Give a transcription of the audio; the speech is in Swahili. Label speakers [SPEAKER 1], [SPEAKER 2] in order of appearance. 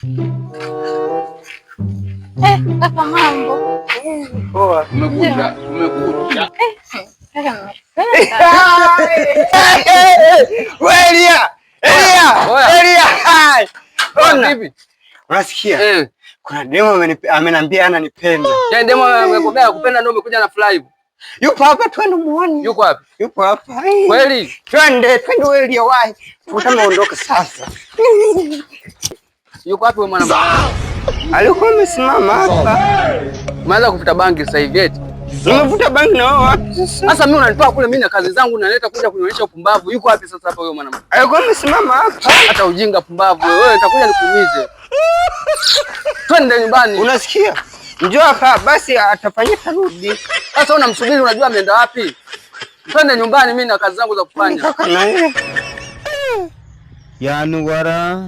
[SPEAKER 1] Eh, kaka mambo.
[SPEAKER 2] Poa.
[SPEAKER 3] Umekuja, umekuja.
[SPEAKER 1] Kaka nimekupenda.
[SPEAKER 2] Wewe Elia! Elia!
[SPEAKER 3] Oya.
[SPEAKER 2] Elia! Hai! Ona.
[SPEAKER 3] Vipi?
[SPEAKER 2] Unasikia?
[SPEAKER 3] Eh,
[SPEAKER 2] Kuna demo ameniambia ananipenda.
[SPEAKER 3] yaani demo amekwambia kupenda ndio umekuja na fly hivyo.
[SPEAKER 2] Yupo hapa, twende muone.
[SPEAKER 3] Yuko wapi?
[SPEAKER 2] Yupo hapa. Hai.
[SPEAKER 3] Kweli?
[SPEAKER 2] Twende, twende wewe Elia, wahi. Tukutane ondoke sasa.
[SPEAKER 3] Yuko wapi wewe mwanamke?
[SPEAKER 2] Alikuwa amesimama hapa.
[SPEAKER 3] Umeanza kuvuta bangi sasa hivi eti?
[SPEAKER 2] Nimevuta bangi na wao wapi sasa?
[SPEAKER 3] Sasa mimi unanitoa kule, mimi na kazi zangu naleta kuja kunionyesha upumbavu. Yuko wapi sasa hapa huyo mwanamke?
[SPEAKER 2] Alikuwa amesimama hapa.
[SPEAKER 3] Hata ujinga pumbavu wewe, wewe nitakuja nikuumize. Twende nyumbani.
[SPEAKER 2] Unasikia? Njoo hapa basi atafanyia tarudi.
[SPEAKER 3] Sasa unamsubiri, unajua ameenda wapi? Twende nyumbani, mimi na kazi zangu za kufanya.
[SPEAKER 2] Kaka na yeye.
[SPEAKER 4] Yaani wara.